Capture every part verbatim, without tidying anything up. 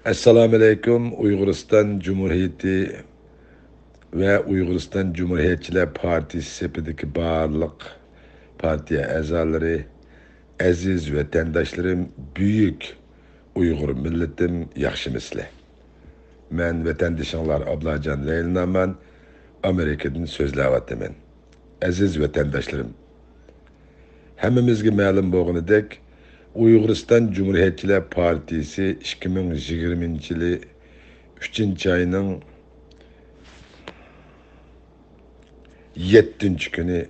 ئەسسالامۇئەلەيكۇم، ئۇيغۇرىستان جۇمھۇرىيىتى ۋە ئۇيغۇرىستان جۇمھۇرىيەتچىلەر پارتىيىسى سېپىدىكى بارلىق پارتىيە ئەزالىرى، ئەزىز ۋەتەنداشلىرىم، بۈيۈك ئۇيغۇر مىللىتىم، ياخشىمۇسىلەر؟ مەن ۋەتەندىشىڭلار ئابلاجان لەيلىنامان، ئامېرىكىدىن سۆزلەۋاتىمەن. ئەزىز ۋەتەنداشلىرىم، ھەممىمىزگە مەلۇم بولغىنىدەك، ئۇيغۇرىستان جۇمھۇرىيەتچىلەر پارتىيىسى ئىككى مىڭ يىگىرمىنچى يىلى ئۈچىنچى ئاينىڭ يەتتىنچى كۈنى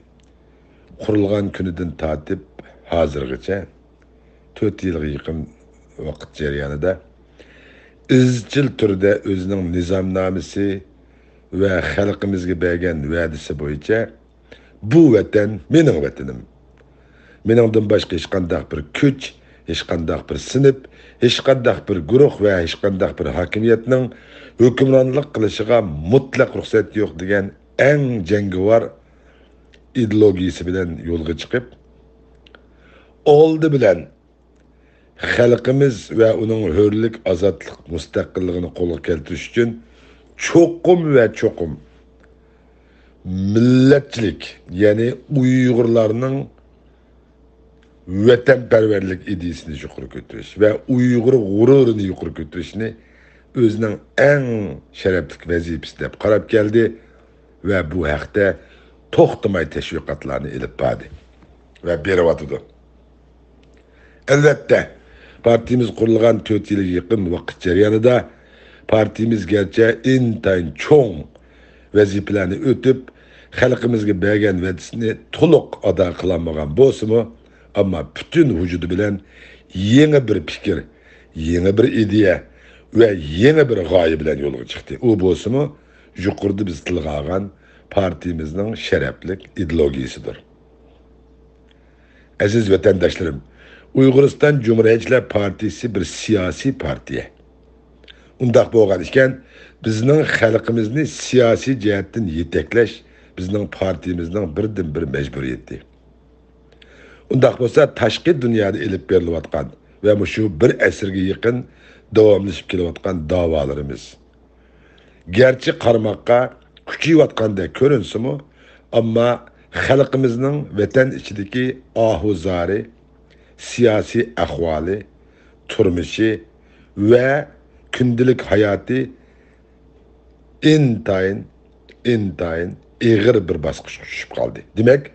قۇرۇلغان كۈنىدىن تارتىپ ھازىرغىچە تۆت يىلغا يېقىن ۋاقىت جەريانىدا ئىزچىل تۈردە ئۆزىنىڭ نىزامنامىسى ۋە خەلقىمىزگە بەرگەن ۋەدىسى بويىچە، بۇ ۋەتەن مېنىڭ ۋەتىنىم. مېنىڭدىن باشقا ھېچقانداق بىر كۈچ، ھېچقانداق بىر سىنىپ، ھېچقانداق بىر گۇرۇھ ۋە ھېچقانداق بىر ھاكىمىيەتنىڭ ھۆكۈمرانلىق قىلىشىغا مۇتلەق رۇخسەت يوق دېگەن ئەڭ جەڭگىۋار ئىدېئولوگىيىسى بىلەن يولغا چىقىپ، ئالدى بىلەن خەلقىمىز ۋە ئۇنىڭ ھۆرلۈك، ئازادلىق، مۇستەقىللىقىنى قولغا كەلتۈرۈش ئۈچۈن چوقۇم ۋە چوقۇم مىللەتچىلىك، يەنى ئۇيغۇرلارنىڭ ۋەتەنپەرۋەرلىك ئىدىيىسىنى يۇقىرى كۆتۈرۈش ۋە ئۇيغۇر غۇرۇرىنى يۇقىرى كۆتۈرۈشنى ئۆزىنىڭ ئەڭ شەرەپلىك ۋەزىپىسى دەپ قاراپ كەلدى ۋە بۇ ھەقتە توختىماي تەشۋىقاتلارنى ئېلىپ باردى ۋە بېرىۋاتىدۇ. ئەلۋەتتە، پارتىيىمىز قۇرۇلغان تۆت يىلغا يېقىن ۋاقىت جەريانىدا پارتىيىمىز گەرچە ئىنتايىن چوڭ ۋەزىپىلەرنى ئۆتۈپ، خەلقىمىزگە بەرگەن ۋەدىسىنى تولۇق ئادا قىلالمىغان بولسىمۇ، ئەمما پۈتۈن ۋۇجۇدى بىلەن يېڭى بىر پىكىر، يېڭى بىر ئىدىيە ۋە يېڭى بىر غايە بىلەن يولغا چىقتى. ئۇ بولسىمۇ يۇقىرىدا بىز تىلغا ئالغان پارتىيىمىزنىڭ شەرەپلىك ئىدېئولوگىيىسىدۇر. ئەزىز ۋەتەنداشلىرىم، ئۇيغۇرىستان جۇمھۇرىيەتچىلەر پارتىيىسى بىر سىياسىي پارتىيە. ئۇنداق بولغان ئىكەن، بىزنىڭ خەلقىمىزنى سىياسىي جەھەتتىن يېتەكلەش بىزنىڭ پارتىيىمىزنىڭ بىردىنبىر مەجبۇرىيىتى. ئۇنداق بولسا، تاشقى دۇنيادا ئېلىپ بېرىلىۋاتقان ۋە مۇشۇ بىر ئەسىرگە يېقىن داۋاملىشىپ كېلىۋاتقان داۋالىرىمىز، گەرچە قارىماققا كۈچىيىۋاتقاندەك كۆرۈنسىمۇ، ئەمما خەلقىمىزنىڭ ۋەتەن ئىچىدىكى ئاھۇ-زارى، سىياسىي ئەھۋالى، تۇرمۇشى ۋە كۈندىلىك ھاياتى ئىنتايىن، ئىنتايىن ئېغىر بىر باسقۇچقا چۈشۈپ قالدى. دېمەك،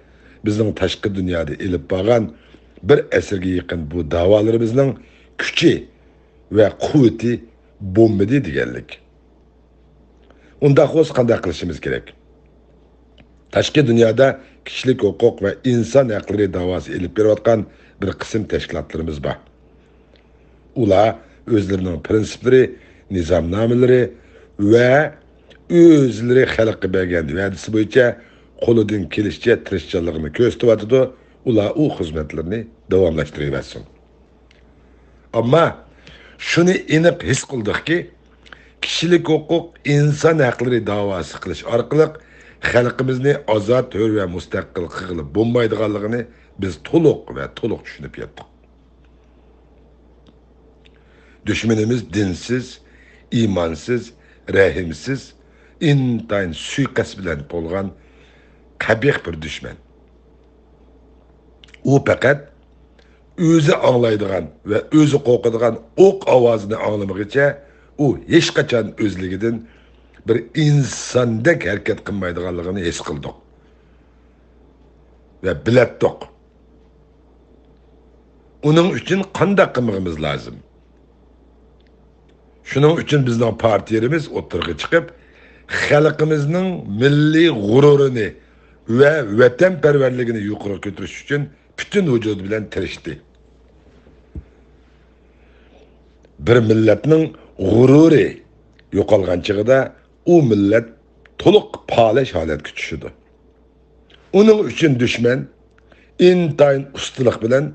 بىزنىڭ تاشقى دۇنيادا ئېلىپ بارغان بىر ئەسىرگە يېقىن بۇ داۋالىرىمىزنىڭ كۈچى ۋە قۇۋۋىتى بولمىدى دېگەنلىك. ئۇنداق بولسا قانداق قىلىشىمىز كېرەك؟ تاشقى دۇنيادا كىشىلىك ھوقۇق ۋە ئىنسان ھەقلىرى داۋاسى ئېلىپ بېرىۋاتقان بىر قىسىم تەشكىلاتلىرىمىز بار. ئۇلار ئۆزلىرىنىڭ پىرىنسىپلىرى، نىزامنامىلىرى ۋە ئۆزلىرى خەلققە بەرگەن ۋەدىسى بويىچە قولىدىن كېلىشىچە تىرىشچانلىقىنى كۆرسىتىۋاتىدۇ. ئۇلار ئۇ خىزمەتلىرىنى داۋاملاشتۇرۇۋەرسۇن. ئەمما شۇنى ئېنىق ھېس قىلدۇقكى، كىشىلىك ھوقۇق، ئىنسان ھەقلىرى داۋاسى قىلىش ئارقىلىق خەلقىمىزنى ئازاد، ھۆر ۋە مۇستەقىل قىلغىلى بولمايدىغانلىقىنى بىز تولۇق ۋە تولۇق چۈشىنىپ يەتتۇق. دۈشمىنىمىز دىنسىز، ئىمانسىز، رەھىمسىز، ئىنتايىن سۇيىقەست بىلەن تولغان قەبىھ بىر دۈشمەن. ئۇ پەقەت ئۆزى ئاڭلايدىغان ۋە ئۆزى قورقىدىغان ئوق ئاۋازىنى ئاڭلىمىغىچە، ئۇ ھېچقاچان ئۆزلۈكىدىن بىر ئىنساندەك ھەرىكەت قىلمايدىغانلىقىنى ھېس قىلدۇق ۋە بىلەتتۇق. ئۇنىڭ ئۈچۈن قانداق قىلمىغىمىز لازىم؟ شۇنىڭ ئۈچۈن بىزنىڭ پارتىيىمىز ئوتتۇرىغا چىقىپ، خەلقىمىزنىڭ مىللىي غۇرۇرىنى ۋە ۋەتەنپەرۋەرلىكىنى يۇقىرىغا كۆتۈرۈش ئۈچۈن پۈتۈن ۋۇجۇدى بىلەن تىرىشتى. بىر مىللەتنىڭ غۇرۇرى يوقالغان چېغىدا، ئۇ مىللەت تولۇق پالەچ ھالەتكە چۈشىدۇ. ئۇنىڭ ئۈچۈن دۈشمەن ئىنتايىن ئۇستىلىق بىلەن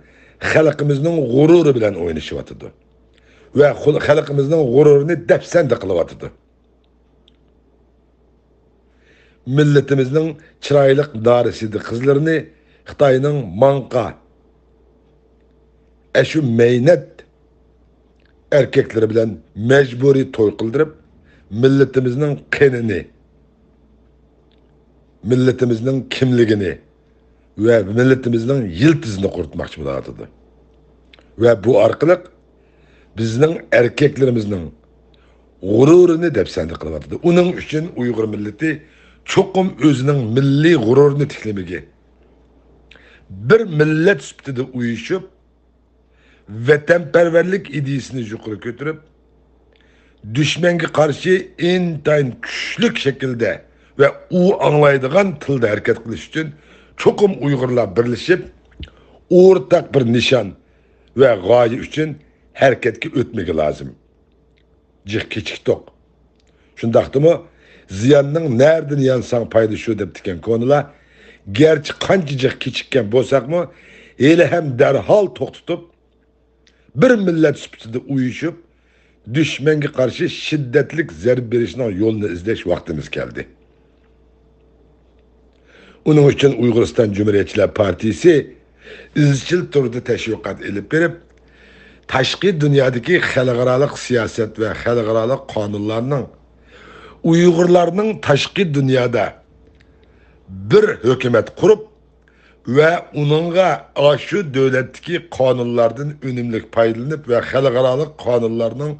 خەلقىمىزنىڭ غۇرۇرى بىلەن ئوينىشىۋاتىدۇ ۋە خۇل-، خەلقىمىزنىڭ غۇرۇرىنى دەپسەندە قىلىۋاتىدۇ. مىللىتىمىزنىڭ چىرايلىق نارەسىدە قىزلىرىنى خىتاينىڭ ماڭقا، ئەشۇ مەينەت، ئەركەكلىرى بىلەن مەجبۇرىي توي قىلدۇرۇپ، مىللىتىمىزنىڭ قېنىنى، مىللىتىمىزنىڭ كىملىكىنى ۋە مىللىتىمىزنىڭ يىلتىزىنى قۇرۇتماقچى بولۇۋاتىدۇ. ۋە بۇ ئارقىلىق بىزنىڭ ئەركەكلىرىمىزنىڭ غۇرۇرىنى دەپسەندە قىلىۋاتىدۇ. ئۇنىڭ ئۈچۈن ئۇيغۇر مىللىتى چوقۇم ئۆزىنىڭ مىللىي غۇرۇرىنى تىكلىمىگە، بىر مىللەت سۈپىتىدە ئۇيۇشۇپ، ۋەتەنپەرۋەرلىك ئىدىيىسىنى يۇقىرى كۆتۈرۈپ، دۈشمەنگە قارشى ئىنتايىن كۈچلۈك شەكىلدە ۋە ئۇ ئاڭلايدىغان تىلدا ھەرىكەت قىلىش ئۈچۈن چوقۇم ئۇيغۇرلار بىرلىشىپ، ئورتاق بىر نىشان ۋە غايە ئۈچۈن ھەرىكەتكە ئۆتمىكى لازىم. جىق كېچىكتۇق. شۇنداقتىمۇ، «زىياننىڭ نەدىن يانساڭ پايدا شۇ» دەپتىكەن كونىلار. گەرچە قانچە جىق كېچىككەن بولساقمۇ، ھېلىھەم دەرھال توختىتىپ، بىر مىللەت سۈپىتىدە ئۇيۇشۇپ، دۈشمەنگە قارشى شىددەتلىك زەربە بېرىشنىڭ يولىنى ئىزدەش ۋاقتىمىز كەلدى. ئۇنىڭ ئۈچۈن ئۇيغۇرىستان جۇمھۇرىيەتچىلەر پارتىيىسى ئىزچىل تۈردە تەشۋىقات ئېلىپ بېرىپ، تاشقى دۇنيادىكى خەلقئارالىق سىياسەت ۋە خەلقئارالىق قانۇنلارنىڭ، ئۇيغۇرلارنىڭ تاشقى دۇنيادا بىر ھۆكۈمەت قۇرۇپ، ۋە ئۇنىڭغا ئاشۇ دۆلەتتىكى قانۇنلاردىن ئۈنۈملۈك پايدىلىنىپ ۋە خەلقئارالىق قانۇنلارنىڭ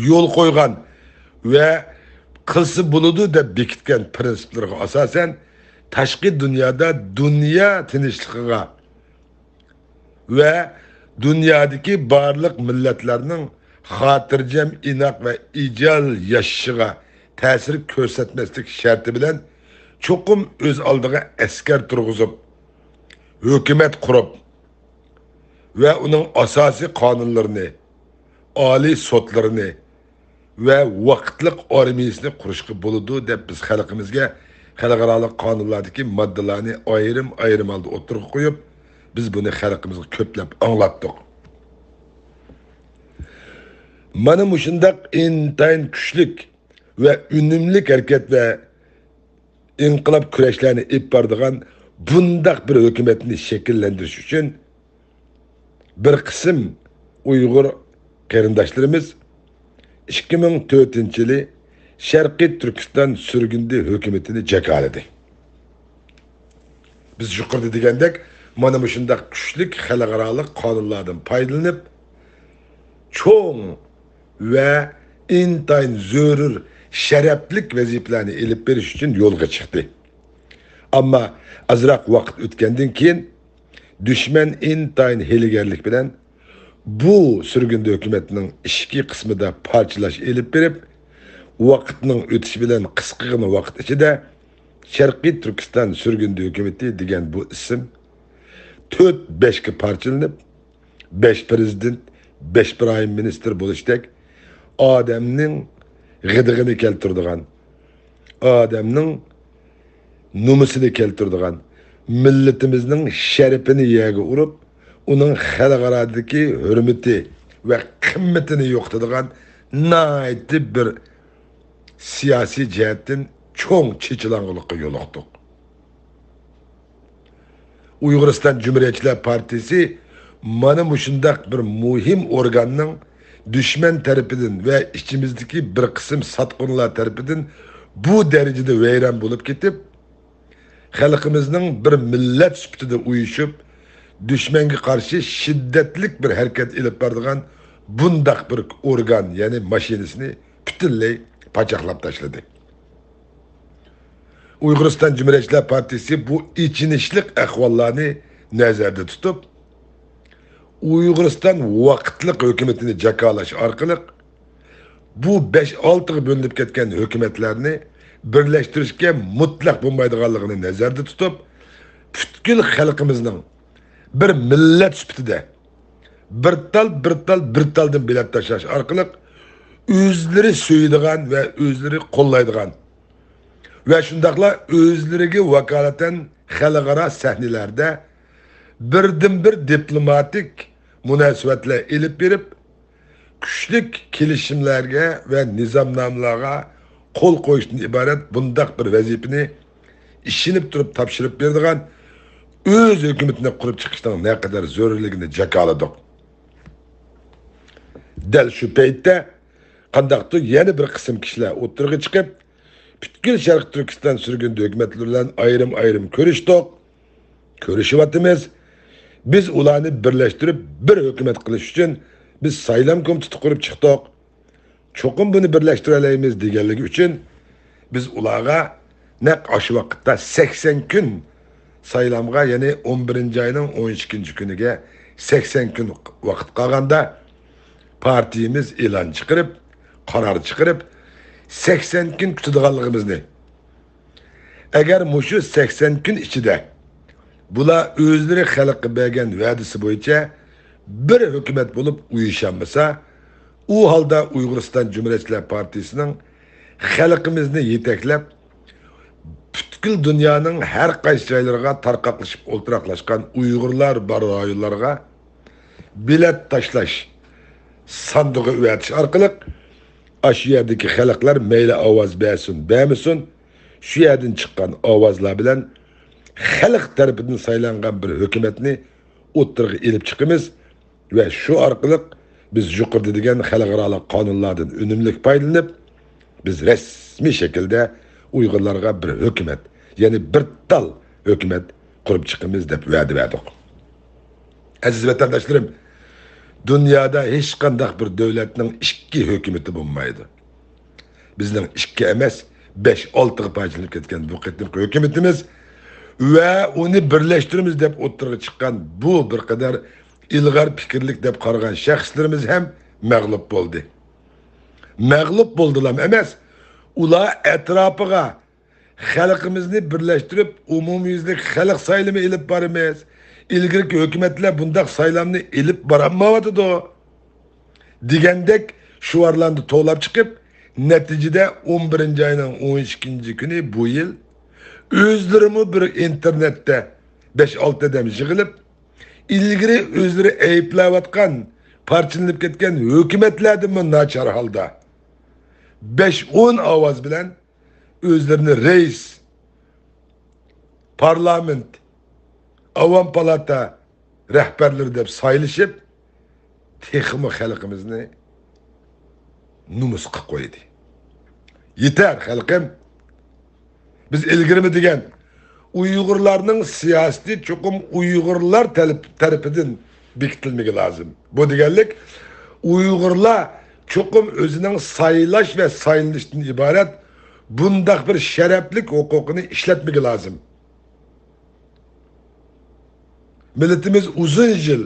يول قويغان ۋە قىلسا بولىدۇ دەپ بېكىتكەن پىرىنسىپلىرىغا ئاساسەن، تاشقى دۇنيادا دۇنيا تىنچلىقىغا ۋە دۇنيادىكى بارلىق مىللەتلەرنىڭ خاتىرجەم، ئىناق ۋە ئىجادىي ياشىشىغا تەسىر كۆرسەتمەسلىك شەرتى بىلەن، چوقۇم ئۆز ئالدىغا ئەسكەر تۇرغۇزۇپ، ھۆكۈمەت قۇرۇپ ۋە ئۇنىڭ ئاساسىي قانۇنلىرىنى، ئالىي سوتلىرىنى ۋە ۋاقىتلىق ئارمىيىسىنى قۇرۇشقا بولىدۇ، دەپ بىز خەلقىمىزگە خەلقئارالىق قانۇنلاردىكى ماددىلارنى ئايرىم-ئايرىم ھالدا ئوتتۇرىغا قويۇپ، بىز بۇنى خەلقىمىزگە كۆپلەپ ئاڭلاتتۇق. مانا مۇشۇنداق ئىنتايىن كۈچلۈك ۋە ئۈنۈملۈك ھەرىكەت ۋە ئىنقىلاب كۈرەشلەرنى ئېلىپ بارىدىغان بۇنداق بىر ھۆكۈمەتنى شەكىللەندۈرۈش ئۈچۈن بىر قىسىم ئۇيغۇر قېرىنداشلىرىمىز ئىككى مىڭ تۆتىنچى يىلى شەرقىي تۈركىستان سۈرگۈندە ھۆكۈمىتىنى جاكارلىدى. بىز يۇقىرىدا دېگەندەك، مانا مۇشۇنداق كۈچلۈك خەلقئارالىق قانۇنلاردىن پايدىلىنىپ، چوڭ ۋە ئىنتايىن زۆرۈر شەرەپلىك ۋەزىپىلەرنى ئېلىپ بېرىش ئۈچۈن يولغا چىقتى. ئەمما ئازراق ۋاقىت ئۆتكەندىن كېيىن، دۈشمەن ئىنتايىن ھىيلىگەرلىك بىلەن بۇ سۈرگۈندە ھۆكۈمەتنىڭ ئىچكى قىسمىدا پارچىلاش ئېلىپ بېرىپ، ۋاقىتنىڭ ئۆتۈشى بىلەن قىسقىغىنە ۋاقىت ئىچىدە شەرقىي تۈركىستان سۈرگۈندە ھۆكۈمىتى دېگەن بۇ ئىسىم تۆت بەشكە پارچىلىنىپ، بەش پىرېزىدېنت، بەش پىرايىم مىنىستىر بولۇشتەك ئادەمنىڭ غىدىقىنى كەلتۈرىدىغان، ئادەمنىڭ نومۇسىنى كەلتۈرىدىغان، مىللىتىمىزنىڭ شەرىپىنى يەرگە ئۇرۇپ، ئۇنىڭ خەلقئارادىكى ھۆرمىتى ۋە قىممىتىنى يوقىتىدىغان ناھايىتى بىر سىياسىي جەھەتتىن چوڭ چېچىلاڭغۇلۇققا يولۇقتۇق. ئۇيغۇرىستان جۇمھۇرىيەتچىلەر پارتىيىسى مانا مۇشۇنداق بىر مۇھىم ئورگاننىڭ دۈشمەن تەرىپىدىن ۋە ئىچىمىزدىكى بىر قىسىم ساتقۇنلار تەرىپىدىن بۇ دەرىجىدە ۋەيران بولۇپ كېتىپ، خەلقىمىزنىڭ بىر مىللەت سۈپىتىدە ئۇيۇشۇپ، دۈشمەنگە قارشى شىددەتلىك بىر ھەرىكەت ئېلىپ بارىدىغان بۇنداق بىر ئورگان، يەنى ماشىنىسىنى پۈتۈنلەي پاچاقلاپ تاشلىدى. ئۇيغۇرىستان جۇمھۇرىيەتچىلەر پارتىيىسى بۇ ئېچىنىشلىق ئەھۋاللارنى نەزەردە تۇتۇپ، ئۇيغۇرىستان ۋاقىتلىق ھۆكۈمىتىنى جاكارلاش ئارقىلىق، بۇ بەش-ئالتىغا بۆلۈنۈپ كەتكەن ھۆكۈمەتلەرنى بىرلەشتۈرۈشكە مۇتلەق بولمايدىغانلىقىنى نەزەردە تۇتۇپ، پۈتكۈل خەلقىمىزنىڭ بىر مىللەت سۈپىتىدە بىر تال، بىر تال، بىر تالدىن بېلەت تاشلاش ئارقىلىق ئۆزلىرى سۆيىدىغان ۋە ئۆزلىرى قوللايدىغان ۋە شۇنداقلا ئۆزلىرىگە ۋاكالىتەن خەلقئارا سەھنىلەردە بىردىنبىر دىپلوماتىك مۇناسىۋەتلەر ئېلىپ بېرىپ، كۈچلۈك كېلىشىملەرگە ۋە نىزامنامىلەرگە قول قويۇشتىن ئىبارەت بۇنداق بىر ۋەزىپىنى ئىشىنىپ تۇرۇپ تاپشۇرۇپ بېرىدىغان ئۆز ھۆكۈمىتىنى قۇرۇپ چىقىشنىڭ نەقەدەر زۆرۈرلۈكىنى جاكارلىدۇق. دەل شۇ پەيتتە قانداقتۇر يەنە بىر قىسىم كىشىلەر ئوتتۇرىغا چىقىپ، پۈتكۈل شەرقىي تۈركىستان سۈرگۈندە ھۆكۈمەتلىرى بىلەن ئايرىم-ئايرىم كۆرۈشتۇق، كۆرۈشۈۋاتىمىز. بىز ئۇلارنى بىرلەشتۈرۈپ بىر ھۆكۈمەت قىلىش ئۈچۈن بىز سايلام كومىتېتى قۇرۇپ چىقتۇق. چوقۇم بۇنى بىرلەشتۈرەلەيمىز دېگەنلىكى ئۈچۈن بىز ئۇلارغا نەق ئاشۇ ۋاقىتتا سەكسەن كۈن سايلامغا، يەنى ئون بىرىنچى ئاينىڭ ئون ئىككىنچى كۈنىگە سەكسەن كۈن ۋاقىت قالغاندا پارتىيىمىز ئېلان چىقىرىپ، قارار چىقىرىپ، سەكسەن كۈن كۈتىدىغانلىقىمىزنى، ئەگەر مۇشۇ سەكسەن كۈن ئىچىدە بۇلار ئۆزلىرى خەلققە بەرگەن ۋەدىسى بويىچە بىر ھۆكۈمەت بولۇپ ئۇيۇشالمىسا، ئۇ ھالدا ئۇيغۇرىستان جۇمھۇرىيەتچىلەر پارتىيىسىنىڭ خەلقىمىزنى يېتەكلەپ، پۈتكۈل دۇنيانىڭ ھەر قايسى جايلىرىغا تارقاقلىشىپ ئولتۇراقلاشقان ئۇيغۇرلار بار رايونلارغا بېلەت تاشلاش ساندۇقى ئەۋەتىش ئارقىلىق، ئاشۇ يەردىكى خەلقلەر مەيلى ئاۋاز بەرسۇن، بەرمىسۇن، شۇ يەردىن چىققان ئاۋازلار بىلەن خەلق تەرىپىدىن سايلانغان بىر ھۆكۈمەتنى ئوتتۇرىغا ئېلىپ چىقىمىز ۋە شۇ ئارقىلىق بىز يۇقىرىدا دېگەن خەلقئارالىق قانۇنلاردىن ئۈنۈملۈك پايدىلىنىپ، بىز رەسمىي شەكىلدە ئۇيغۇرلارغا بىر ھۆكۈمەت، يەنى بىر تال ھۆكۈمەت قۇرۇپ چىقىمىز دەپ ۋەدە بەردۇق. ئەزىز ۋەتەنداشلىرىم، دۇنيادا ھېچقانداق بىر دۆلەتنىڭ ئىككى ھۆكۈمىتى بولمايدۇ. بىزنىڭ ئىككى ئەمەس، بەش-ئالتىغا پارچىلىنىپ كەتكەن بۇ قېتىمقى ھۆكۈمىتىمىز ۋە ئۇنى بىرلەشتۈرىمىز دەپ ئوتتۇرىغا چىققان بۇ بىر قەدەر ئىلغار پىكىرلىك دەپ قارىغان شەخسلىرىمىز ھەم مەغلۇپ بولدى. مەغلۇپ بولدىلام ئەمەس، ئۇلار ئەتراپىغا خەلقىمىزنى بىرلەشتۈرۈپ، ئومۇميۈزلۈك خەلق سايلىمى ئېلىپ بارىمىز. ئىلگىرىكى ھۆكۈمەتلەر بۇنداق سايلامنى ئېلىپ بارالمايۋاتىدۇ، دېگەندەك شوئارلارنى توۋلاپ چىقىپ، نەتىجىدە ئون بىرىنچى ئاينىڭ ئون ئىككىنچى كۈنى بۇ يىل ئۆزلىرىمۇ بىر ئىنتېرنېتتا بەش-ئالتە ئادەم يىغىلىپ، ئىلگىرى ئۆزلىرى ئەيىبلەۋاتقان، پارچىلىنىپ كەتكەن ھۆكۈمەتلەردىنمۇ ناچار ھالدا بەش-ئون ئاۋاز بىلەن ئۆزلىرىنى رەئىس، پارلامېنت، ئاۋام پالاتا رەھبەرلىرى دەپ سايلىشىپ، تېخىمۇ خەلقىمىزنى نومۇسقا قويدى. يېتەر، خەلقىم! بىز ئىلگىرىمۇ دېگەن، ئۇيغۇرلارنىڭ سىياسىتى چوقۇم ئۇيغۇرلار تەلىپ-، تەرىپىدىن بېكىتىلمىگە لازىم. بۇ دېگەنلىك، ئۇيغۇرلار چوقۇم ئۆزىنىڭ سايلاش ۋە سايلىنىشتىن ئىبارەت بۇنداق بىر شەرەپلىك ھوقۇقىنى ئىشلەتمىگە لازىم. مىللىتىمىز ئۇزۇن يىل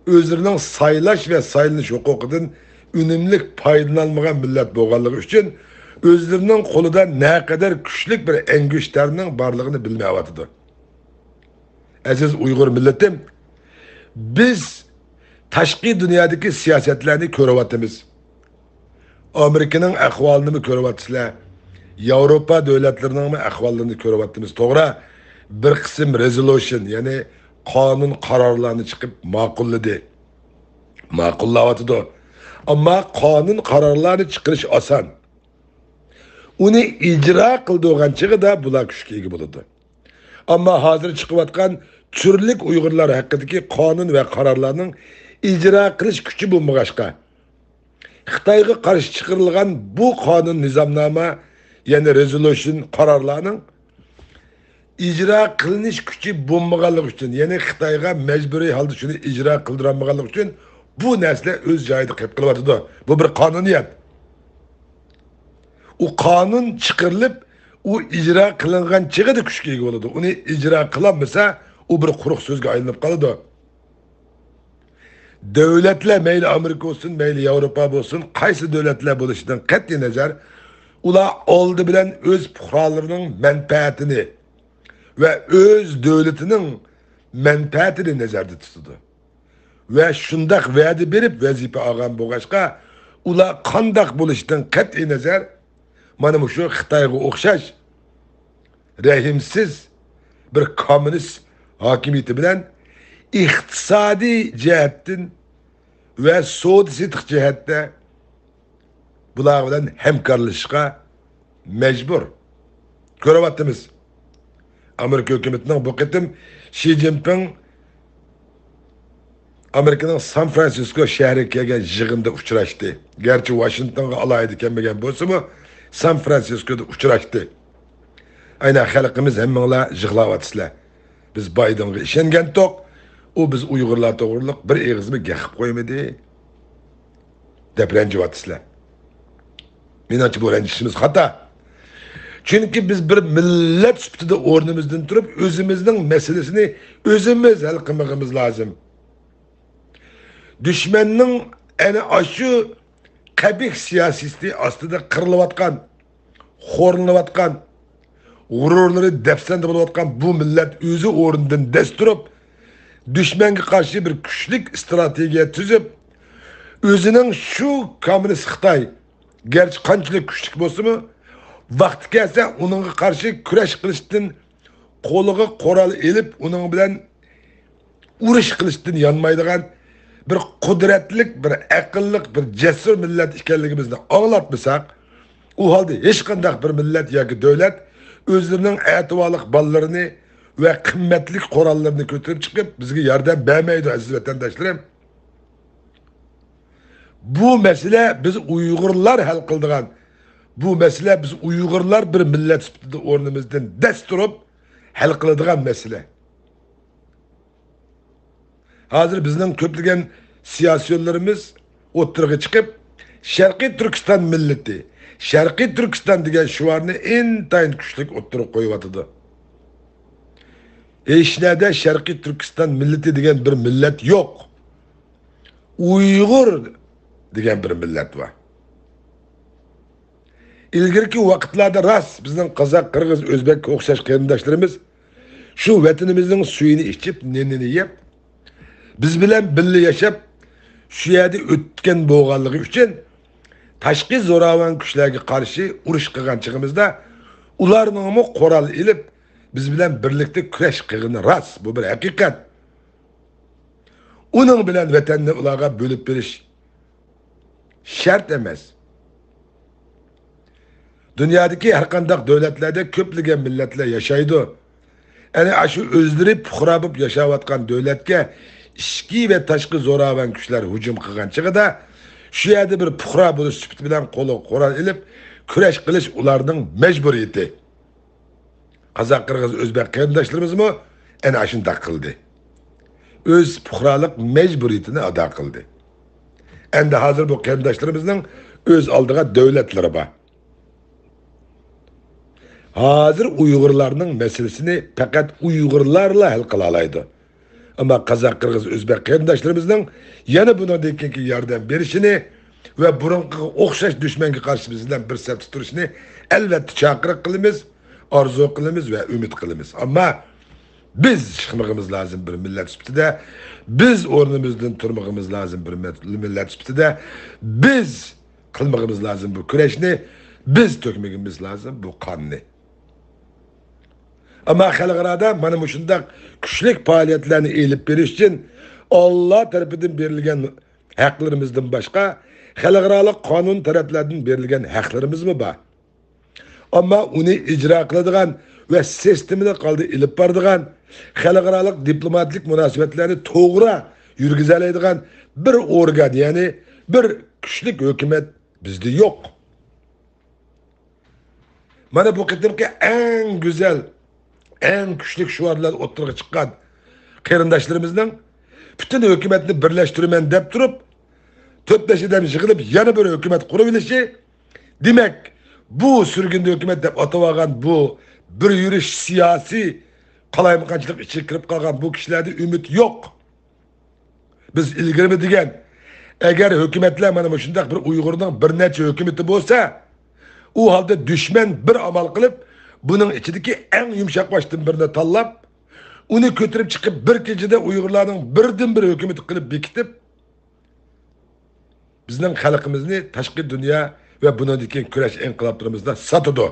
ئۆزلىرىنىڭ سايلاش ۋە سايلىنىش ھوقۇقىدىن ئۈنۈملۈك پايدىلىنالمىغان مىللەت بولغانلىقى ئۈچۈن، ئۆزلىرىنىڭ قولىدا نەقەدەر كۈچلۈك بىر ئەڭگۈشتەرنىڭ بارلىقىنى بىلمەيۋاتىدۇ. ئەزىز ئۇيغۇر مىللىتىم، بىز تاشقى دۇنيادىكى سىياسەتلەرنى كۆرۈۋاتىمىز. ئامېرىكىنىڭ ئەھۋالىنىمۇ كۆرۈۋاتىسىلەر، ياۋروپا دۆلەتلىرىنىڭمۇ ئەھۋاللىرىنى كۆرۈۋاتىمىز، توغرا. بىر قىسىم رېزولۇشن، يەنى قانۇن قارارلارنى چىقىپ ماقۇللىدى، ماقۇللاۋاتىدۇ. ئەمما قانۇن قارارلارنى چىقىرىش ئاسان. ئۇنى ئىجرا قىلىدىغان چېغىدا بۇلار كۈچكە ئىگە بولىدۇ. ئەمما ھازىر چىقىۋاتقان تۈرلۈك ئۇيغۇرلار ھەققىدىكى قانۇن ۋە قارارلارنىڭ ئىجرا قىلىش كۈچى بولمىغاچقا، خىتايغا قارشى چىقىرىلغان بۇ قانۇن، نىزامنامە، يەنى رېزولۇشن قارارلارنىڭ ئىجرا قىلىنىش كۈچى بولمىغانلىقى ئۈچۈن، يەنى خىتايغا مەجبۇرىي ھالدا شۇنى ئىجرا قىلدۇرالمىغانلىقى ئۈچۈن بۇ نەرسىلەر ئۆز جايىدا قېلىپ قېلىۋاتىدۇ. بۇ بىر قانۇنىيەت. ئۇ قانۇن چىقىرىلىپ، ئۇ ئىجرا قىلىنغان چېغىدا كۈچكە ئىگە بولىدۇ. ئۇنى ئىجرا قىلالمىسا، ئۇ بىر قۇرۇق سۆزگە ئايلىنىپ قالىدۇ. دۆلەتلەر، مەيلى ئامېرىكا بولسۇن، مەيلى ياۋروپا بولسۇن، قايسى دۆلەتلەر بولۇشىدىن قەتئىينەزەر، ئۇلار ئالدى بىلەن ئۆز پۇقرالىرىنىڭ مەنپەئەتىنى ۋە ئۆز دۆلىتىنىڭ مەنپەئەتىنى نەزەردە تۇتىدۇ. ۋە شۇنداق ۋەدە بېرىپ ۋەزىپە ئالغان بولغاچقا، ئۇلار قانداق بولۇشىدىن قەتئىينەزەر، مانا مۇشۇ خىتايغا ئوخشاش رەھىمسىز بىر كوممۇنىست ھاكىمىيىتى بىلەن ئىقتىسادىي جەھەتتىن ۋە سودا سېتىق جەھەتتە بۇلار بىلەن ھەمكارلىشىشقا مەجبۇر. كۆرۈۋاتىمىز. ئامېرىكا ھۆكۈمىتىنىڭ بۇ قېتىم شى جىنپىڭ ئامېرىكىنىڭ سان فرانسىسكو شەھىرىگە كەلگەن يىغىندا ئۇچراشتى. گەرچە ۋاشىنگتونغا ئالاھىدە كەلمىگەن بولسىمۇ، سان فرانسىسكودا ئۇچراشتى. ئەينە خەلقىمىز ھەممىڭلار يىغلاۋاتىسىلەر. بىز بايدىنغا ئىشەنگەنتۇق، ئۇ بىز ئۇيغۇرلار توغرۇلۇق بىر ئېغىزمۇ گەپ قىلىپ قويمىدى، دەپ رەنجىۋاتىسىلەر. مېنىڭچە بۇ رەنجىشىمىز خاتا. چۈنكى بىز بىر مىللەت سۈپىتىدە ئورنىمىزدىن تۇرۇپ، ئۆزىمىزنىڭ مەسىلىسىنى ئۆزىمىز ھەل قىلمىقىمىز لازىم. دۈشمەننىڭ ئەنە ئاشۇ قەبىھ سىياسىتى ئاستىدا قىرىلىۋاتقان، خورلىنىۋاتقان، غۇرۇرلىرى دەپسەندە بولۇۋاتقان بۇ مىللەت ئۆزى ئورنىدىن دەس تۇرۇپ، دۈشمەنگە قارشى بىر كۈچلۈك ئىستراتېگىيە تۈزۈپ، ئۆزىنىڭ شۇ كوممۇنىست خىتاي، گەرچە قانچىلىك كۈچلۈك بولسىمۇ، ۋاقتى كەلسە ئۇنىڭغا قارشى كۈرەش قىلىشتىن، قولىغا قورال ئېلىپ، ئۇنىڭ بىلەن ئۇرۇش قىلىشتىن يانمايدىغان بىر قۇدرەتلىك، بىر ئەقىللىق، بىر جەسۇر مىللەت ئىكەنلىكىمىزنى ئاڭلاتمىساق، ئۇ ھالدا ھېچقانداق بىر مىللەت ياكى دۆلەت ئۆزلىرىنىڭ ئەتىۋارلىق بالىلىرىنى ۋە قىممەتلىك قوراللىرىنى كۆتۈرۈپ چىقىپ، بىزگە ياردەم بەرمەيدۇ، ئەزىز ۋەتەنداشلىرىم. بۇ مەسىلە بىز ئۇيغۇرلار ھەل قىلىدىغان، بۇ مەسىلە بىز ئۇيغۇرلار بىر مىللەت سۈپىتىدە ئورنىمىزدىن دەس تۇرۇپ ھەل قىلىدىغان مەسىلە. ھازىر بىزنىڭ كۆپلىگەن سىياسىيونلىرىمىز ئوتتۇرىغا چىقىپ، شەرقىي تۈركىستان مىللىتى، شەرقىي تۈركىستان دېگەن شوئارنى ئىنتايىن كۈچلۈك ئوتتۇرىغا قويۇۋاتىدۇ. ھېچنەدە شەرقىي تۈركىستان مىللىتى دېگەن بىر مىللەت يوق. ئۇيغۇر دېگەن بىر مىللەت بار. ئىلگىرىكى ۋاقىتلاردا راست بىزنىڭ قازاق، قىرغىز، ئۆزبەككە ئوخشاش قېرىنداشلىرىمىز شۇ ۋەتىنىمىزنىڭ سۈيىنى ئىچىپ، نېنىنى يەپ، بىز بىلەن بىللە ياشاپ، شۇ يەردە ئۆتكەن بولغانلىقى ئۈچۈن، تاشقى زوراۋان كۈچلەرگە قارشى ئۇرۇش قىلغان چېغىمىزدا، ئۇلارنىڭمۇ قورال ئېلىپ، بىز بىلەن بىرلىكتە كۈرەش قىلغىنى راست. بۇ بىر ھەقىقەت. ئۇنىڭ بىلەن ۋەتەننى ئۇلارغا بۆلۈپ بېرىش شەرت ئەمەس. دۇنيادىكى ھەر قانداق دۆلەتلەردە كۆپلىگەن مىللەتلەر ياشايدۇ. ئەنە ئاشۇ ئۆزلىرى پۇقرا بولۇپ ياشاۋاتقان دۆلەتكە ئىچكى ۋە تاشقى زوراۋان كۈچلەر ھۇجۇم قىلغان چېغىدا، شۇ يەردە بىر پۇقرا بولۇش سۈپىتى بىلەن قولىغا قورال ئېلىپ، كۈرەش قىلىش ئۇلارنىڭ مەجبۇرىيىتى. قازاق، قىرغىز، ئۆزبەك قېرىنداشلىرىمىزمۇ ئەنە ئاشۇنداق قىلدى. ئۆز پۇقرالىق مەجبۇرىيىتىنى ئادا قىلدى. ئەمدى ھازىر بۇ قېرىنداشلىرىمىزنىڭ ئۆز ئالدىغا دۆلەتلىرى بار. ھازىر ئۇيغۇرلارنىڭ مەسىلىسىنى پەقەت ئۇيغۇرلارلا ھەل قىلالايدۇ. ئەمما قازاق، قىرغىز، ئۆزبەك قېرىنداشلىرىمىزنىڭ يەنە بۇنىڭدىن كېيىنكى ياردەم بېرىشىنى ۋە بۇرۇنقىغا ئوخشاش دۈشمەنگە قارشى بىز بىلەن بىر سەپتە تۇرۇشىنى ئەلۋەتتە چاقىرىق قىلىمىز، ئارزۇ قىلىمىز ۋە ئۈمىد قىلىمىز. ئەمما بىز چىقمىقىمىز لازىم بىر مىللەت سۈپىتىدە، بىز ئورنىمىزدىن تۇرمىقىمىز لازىم بىر مىللەت سۈپىتىدە، بىز قىلمىقىمىز لازىم بۇ كۈرەشنى، بىز تۆكمىكىمىز لازىم بۇ قاننى. ئەمما خەلقئارادا مانا مۇشۇنداق كۈچلۈك پائالىيەتلەرنى ئېلىپ بېرىش ئۈچۈن ئاللا تەرىپىدىن بېرىلگەن ھەقلىرىمىزدىن باشقا، خەلقئارالىق قانۇن تەرەپلەردىن بېرىلگەن ھەقلىرىمىزمۇ بار. ئەمما ئۇنى ئىجرا قىلىدىغان ۋە سىستېمىلىق ھالدا ئېلىپ بارىدىغان، خەلقئارالىق دىپلوماتىك مۇناسىۋەتلەرنى توغرا يۈرگۈزەلەيدىغان بىر ئورگان، يەنى بىر كۈچلۈك ھۆكۈمەت بىزدە يوق. مانا بۇ قېتىمقى ئەڭ گۈزەل، ئەڭ كۈچلۈك شوئارلار ئوتتۇرىغا چىققان قېرىنداشلىرىمىزنىڭ پۈتۈن ھۆكۈمەتنى بىرلەشتۈرىمەن دەپ تۇرۇپ، تۆت-بەش ئادەم يىغىلىپ يەنە بىر ھۆكۈمەت قۇرۇۋېلىشى، دېمەك، بۇ سۈرگۈندە ھۆكۈمەت دەپ ئاتىۋالغان بۇ بىر يۈرۈش سىياسىي قالايمىقانچىلىق ئىچىگە كىرىپ قالغان بۇ كىشىلەردە ئۈمىد يوق. بىز ئىلگىرىمۇ دېگەن، ئەگەر ھۆكۈمەتلەر مانا مۇشۇنداق بىر ئۇيغۇرنىڭ بىر نەچچە ھۆكۈمىتى بولسا، ئۇ ھالدا دۈشمەن بىر ئامال قىلىپ، بۇنىڭ ئىچىدىكى ئەڭ يۇمشاق باشتىن بىرنى تاللاپ، ئۇنى كۆتۈرۈپ چىقىپ، بىر كېچىدە ئۇيغۇرلارنىڭ بىردىنبىر ھۆكۈمىتى قىلىپ بېكىتىپ، بىزنىڭ خەلقىمىزنى تاشقى دۇنيا ۋە بۇنىڭدىن كېيىن كۈرەش ئىنقىلابلىرىمىزدا ساتىدۇ.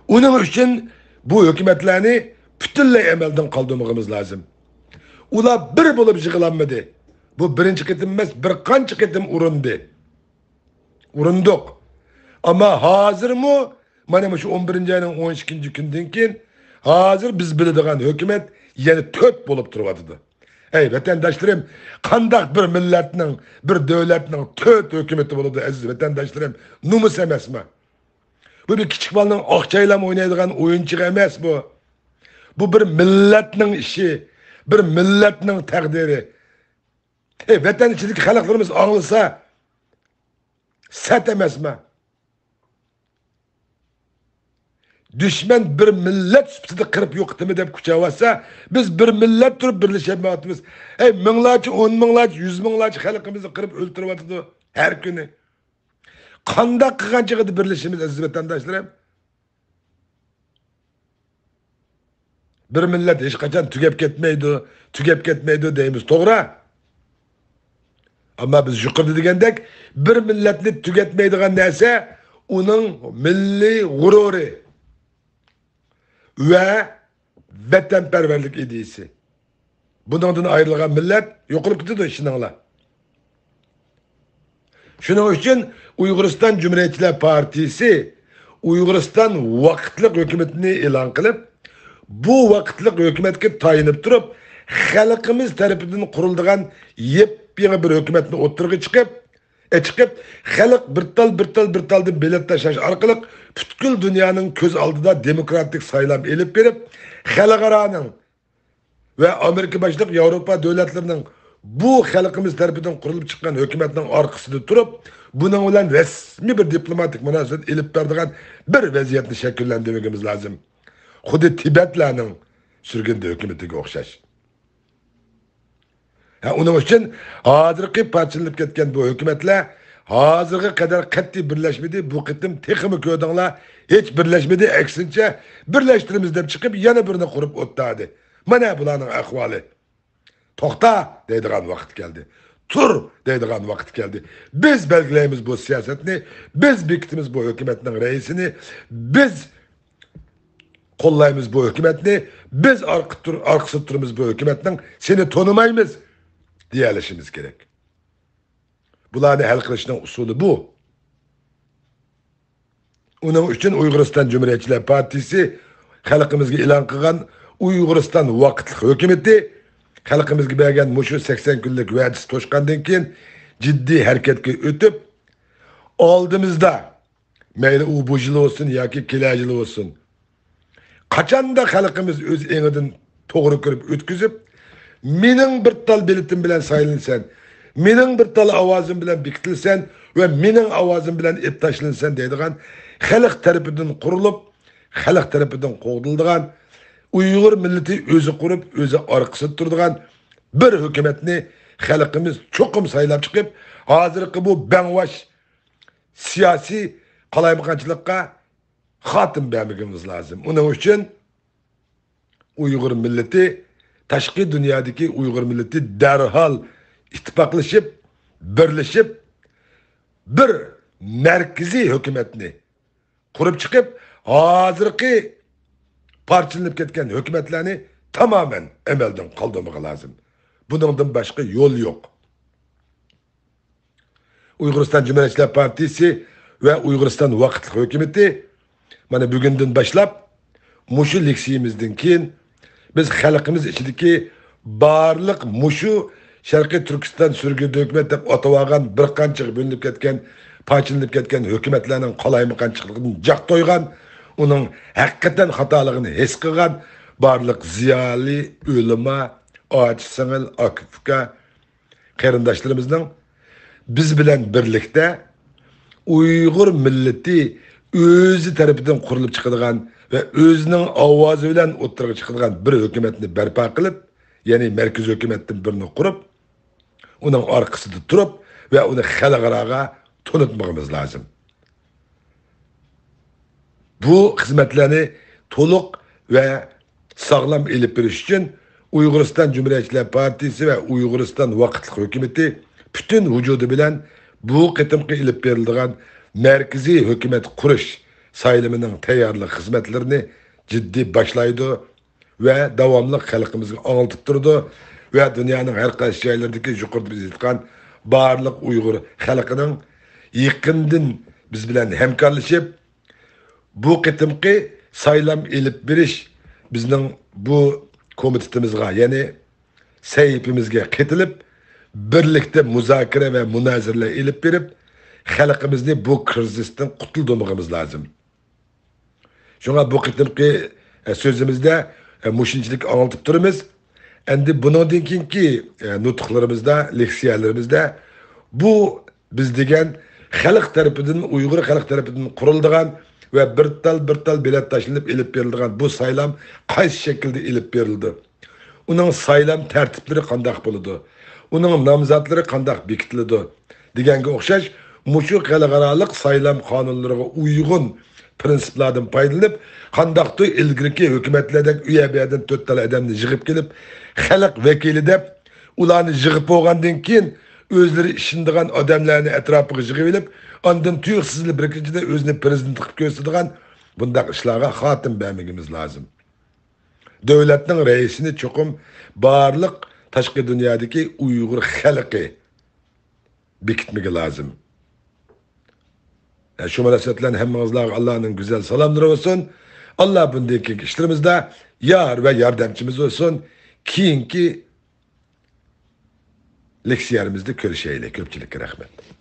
ئۇنىڭ ئۈچۈن بۇ ھۆكۈمەتلەرنى پۈتۈنلەي ئەمەلدىن قالدۇرمىغىمىز لازىم. ئۇلار بىر بولۇپ يىغىلالمىدى. بۇ بىرىنچى قېتىم ئەمەس، بىر قانچە قېتىم ئۇرۇندى. ئۇرۇندۇق. ئەمما ھازىرمۇ مانا مۇشۇ ئون بىرىنچى ئاينىڭ ئون ئىككىنچى كۈنىدىن كېيىن ھازىر بىز بىلىدىغان ھۆكۈمەت يەنە تۆت بولۇپ تۇرۇۋاتىدۇ. ئەي ۋەتەنداشلىرىم، قانداق بىر مىللەتنىڭ، بىر دۆلەتنىڭ تۆت ھۆكۈمىتى بولىدۇ، ئەزىز ۋەتەنداشلىرىم؟ نومۇس ئەمەسمۇ؟ بۇ بىر كىچىك بالىنىڭ ئاقچايلام ئوينايدىغان ئويۇنچۇقى ئەمەس بۇ. بۇ بىر مىللەتنىڭ ئىشى، بىر مىللەتنىڭ تەقدىرى. ئەي، ۋەتەن ئىچىدىكى خەلقلىرىمىز ئاڭلىسا، سەت ئەمەسمۇ؟ دۈشمەن بىر مىللەت سۈپىتىدە قىرىپ يوقىتىمەن دەپ كۈچەۋاتسا، بىز بىر مىللەت تۇرۇپ بىرلىشەلمەيۋاتىمىز. ئەي، مىڭلارچە، ئون مىڭلارچە، يۈز مىڭلارچە خەلقىمىزنى قىرىپ ئۆلتۈرۈۋاتىدۇ ھەر كۈنى. قانداق قىلغان چېغىدا بىرلىشىمىز، ئەزىز ۋەتەنداشلىرىم؟ بىر مىللەت ھېچقاچان تۈگەپ كەتمەيدۇ، تۈگەپ كەتمەيدۇ دەيمىز، توغرا. ئەمما بىز يۇقىرىدا دېگەندەك، بىر مىللەتنى تۈگەتمەيدىغان نەرسە ئۇنىڭ مىللىي غۇرۇرى ۋە ۋەتەنپەرۋەرلىك ئىدىيىسى. بۇنىڭدىن ئايرىلغان مىللەت يوقىلىپ كېتىدۇ، ئىشىنىڭلار. شۇنىڭ ئۈچۈن ئۇيغۇرىستان جۇمھۇرىيەتچىلەر پارتىيىسى ئۇيغۇرىستان ۋاقىتلىق ھۆكۈمىتىنى ئېلان قىلىپ، بۇ ۋاقىتلىق ھۆكۈمەتكە تايىنىپ تۇرۇپ، خەلقىمىز تەرىپىدىن قۇرۇلىدىغان يېپيېڭى بىر ھۆكۈمەتنى ئوتتۇرىغا چىقىپ، ئېچىقىپ، خەلق بىر تال، بىر تال، بىر تالدىن بېلەت تاشلاش ئارقىلىق پۈتكۈل دۇنيانىڭ كۆز ئالدىدا دېموكراتىك سايلام ئېلىپ بېرىپ، خەلقئارانىڭ ۋە ئامېرىكا باشلىق ياۋروپا دۆلەتلىرىنىڭ بۇ خەلقىمىز تەرىپىدىن قۇرۇلۇپ چىققان ھۆكۈمەتنىڭ ئارقىسىدا تۇرۇپ، بۇنىڭ بىلەن رەسمىي بىر دىپلوماتىك مۇناسىۋەت ئېلىپ بېرىدىغان بىر ۋەزىيەتنى شەكىللەندۈرمىگىمىز لازىم. خۇددى تىبەتلەرنىڭ سۈرگۈندە ھۆكۈمىتىگە ئوخشاش. ھە، ئۇنىڭ ئۈچۈن ھازىرقى پارچىلىنىپ كەتكەن بۇ ھۆكۈمەتلەر ھازىرغا قەدەر قەتئىي بىرلەشمىدى، بۇ قېتىم تېخىمۇ كۆردۈڭلار، ھېچ بىرلەشمىدى، ئەكسىنچە، بىرلەشتۈرىمىز دەپ چىقىپ، يەنە بىرنى قۇرۇپ ئولتۇردى. مانا بۇلارنىڭ ئەھۋالى. توختا دەيدىغان ۋاقىت كەلدى. تۇر دەيدىغان ۋاقىت كەلدى. بىز بەلگىلەيمىز بۇ سىياسەتنى، بىز بېكىتىمىز بۇ ھۆكۈمەتنىڭ رەئىسىنى، بىز قوللايمىز بۇ ھۆكۈمەتنى، بىز ئارقا تۇر-، ئارقىسىدا تۇرىمىز بۇ ھۆكۈمەتنىڭ، سېنى تونۇمايمىز دېيەلىشىمىز كېرەك. بۇلارنى ھەل قىلىشنىڭ ئۇسۇلى بۇ. ئۇنىڭ ئۈچۈن ئۇيغۇرىستان جۇمھۇرىيەتچىلەر پارتىيىسى خەلقىمىزگە ئېلان قىلغان ئۇيغۇرىستان ۋاقىتلىق ھۆكۈمىتى خەلقىمىزگە بەرگەن مۇشۇ سەكسەن كۈنلۈك ۋەدىسى توشقاندىن كېيىن جىددىي ھەرىكەتكە ئۆتۈپ، ئالدىمىزدا مەيلى ئۇ بۇ يىل بولسۇن ياكى كېلەر يىل بولسۇن، قاچاندا خەلقىمىز ئۆز ئېڭىدىن توغرا كۆرۈپ ئۆتكۈزۈپ، مېنىڭ بىر تال بېلىتىم بىلەن سايلىنىسەن، مېنىڭ بىر تال ئاۋازىم بىلەن بېكىتىلىسەن ۋە مېنىڭ ئاۋازىم بىلەن ئېلىپ تاشلىنىسەن دەيدىغان، خەلق تەرىپىدىن قۇرۇلۇپ، خەلق تەرىپىدىن قوغدىلىدىغان، ئۇيغۇر مىللىتى ئۆزى قۇرۇپ، ئۆزى ئارقىسىدا تۇرىدىغان بىر ھۆكۈمەتنى خەلقىمىز چوقۇم سايلاپ چىقىپ، ھازىرقى بۇ بەڭۋاش سىياسىي قالايمىقانچىلىققا خاتىمە بەرمىگىنىمىز لازىم. ئۇنىڭ ئۈچۈن ئۇيغۇر مىللىتى، تاشقى دۇنيادىكى ئۇيغۇر مىللىتى دەرھال ئىتتىپاقلىشىپ، بىرلىشىپ، بىر مەركىزىي ھۆكۈمەتنى قۇرۇپ چىقىپ، ھازىرقى پارچىلىنىپ كەتكەن ھۆكۈمەتلەرنى تامامەن ئەمەلدىن قالدۇرمىقى لازىم. بۇنىڭدىن باشقا يول يوق. ئۇيغۇرىستان جۇمھۇرىيەتچىلەر پارتىيىسى ۋە ئۇيغۇرىستان ۋاقىتلىق ھۆكۈمىتى مانا بۈگۈندىن باشلاپ، مۇشۇ لېكسىيىمىزدىن كېيىن بىز خەلقىمىز ئىچىدىكى بارلىق مۇشۇ شەرقىي تۈركىستان سۈرگۈندە ھۆكۈمەت دەپ ئاتىۋالغان بىر قانچىغا بۆلۈنۈپ كەتكەن، پارچىلىنىپ كەتكەن ھۆكۈمەتلەرنىڭ قالايمىقانچىلىقىدىن جاق تويغان، ئۇنىڭ ھەقىقەتەن خاتالىقىنى ھېس قىلغان بارلىق زىيالىي، ئۆلىما، ئاچا سىڭىل، ئاكا ئۇكا، قېرىنداشلىرىمىزنىڭ بىز بىلەن بىرلىكتە ئۇيغۇر مىللىتى ئۆزى تەرىپىدىن قۇرۇلۇپ چىقىدىغان ۋە ئۆزىنىڭ ئاۋازى بىلەن ئوتتۇرىغا چىقىدىغان بىر ھۆكۈمەتنى بەرپا قىلىپ، يەنى مەركىزىي ھۆكۈمەتتىن بىرنى قۇرۇپ، ئۇنىڭ ئارقىسىدا تۇرۇپ ۋە ئۇنى خەلقئاراغا تونۇتمىقىمىز لازىم. بۇ خىزمەتلەرنى تولۇق ۋە ساغلام ئېلىپ بېرىش ئۈچۈن ئۇيغۇرىستان جۇمھۇرىيەتچىلەر پارتىيىسى ۋە ئۇيغۇرىستان ۋاقىتلىق ھۆكۈمىتى پۈتۈن ۋۇجۇدى بىلەن بۇ قېتىمقى ئېلىپ بېرىلىدىغان مەركىزىي ھۆكۈمەت قۇرۇش سايلىمىنىڭ تەييارلىق خىزمەتلىرىنى جىددىي باشلايدۇ ۋە داۋاملىق خەلقىمىزگە ئاڭلىتىپ تۇرىدۇ ۋە دۇنيانىڭ ھەر قايسى جايلىرىدىكى يۇقىرىدا بىز ئېيتقان بارلىق ئۇيغۇر خەلقىنىڭ يېقىندىن بىز بىلەن ھەمكارلىشىپ، بۇ قېتىمقى سايلام ئېلىپ بېرىش بىزنىڭ بۇ كومىتېتىمىزغا، يەنى سەھىپىمىزگە قېتىلىپ، بىرلىكتە مۇزاكىرە ۋە مۇنازىرىلەر ئېلىپ بېرىپ، خەلقىمىزنى بۇ كىرىزىستىن قۇتۇلدۇرمىغىمىز لازىم. شۇڭا بۇ قېتىمقى، ئە، سۆزىمىزدە، ئە، مۇشۇنچىلىك ئاڭلىتىپ تۇرىمىز. ئەمدى بۇنىڭدىن كېيىنكى، ئە، نۇتۇقلىرىمىزدا، لېكسىيەلىرىمىزدە بۇ بىز دېگەن خەلق تەرىپىدىن، ئۇيغۇر خەلق تەرىپىدىن قۇرۇلىدىغان ۋە بىر تال، بىر تال بېلەت تاشلىنىپ ئېلىپ بېرىلىدىغان بۇ سايلام قايسى شەكىلدە ئېلىپ بېرىلىدۇ؟ ئۇنىڭ سايلام تەرتىپلىرى قانداق بولىدۇ؟ ئۇنىڭ نامزاتلىرى قانداق بېكىتىلىدۇ؟ دېگەنگە ئوخشاش، مۇشۇ خەلقئارالىق سايلام قانۇنلىرىغا ئۇيغۇن پىرىنسىپلاردىن پايدىلىنىپ، قانداقتۇر ئىلگىرىكى ھۆكۈمەتلەردەك ئۇ يەر بۇ يەردىن تۆت تال ئادەمنى يىغىپ كېلىپ، خەلق ۋەكىلى دەپ، ئۇلارنى يىغىپ بولغاندىن كېيىن، ئۆزلىرى ئىشىنىدىغان ئادەملەرنى ئەتراپىغا يىغىۋېلىپ، ئاندىن تۇيۇقسىزلا بىر كېچىدە ئۆزىنى پىرېزىدېنت قىلىپ كۆرسىتىدىغان بۇنداق ئىشلارغا خاتىمە بەرمىگىنىمىز لازىم. دۆلەتنىڭ رەئىسىنى چوقۇم بارلىق تاشقى دۇنيادىكى ئۇيغۇر خەلقى بېكىتمىگە لازىم. ھە، شۇ مۇناسىۋەت بىلەن ھەممىڭىزلارغا ئاللانىڭ گۈزەل سالاملىرى بولسۇن. ئاللا بۇندىن كېيىنكى ئىشلىرىمىزدا يار ۋە ياردەمچىمىز بولسۇن. كېيىنكى لېكسىيەمىزدە كۆرۈشەيلى. كۆپچىلىككە رەھمەت.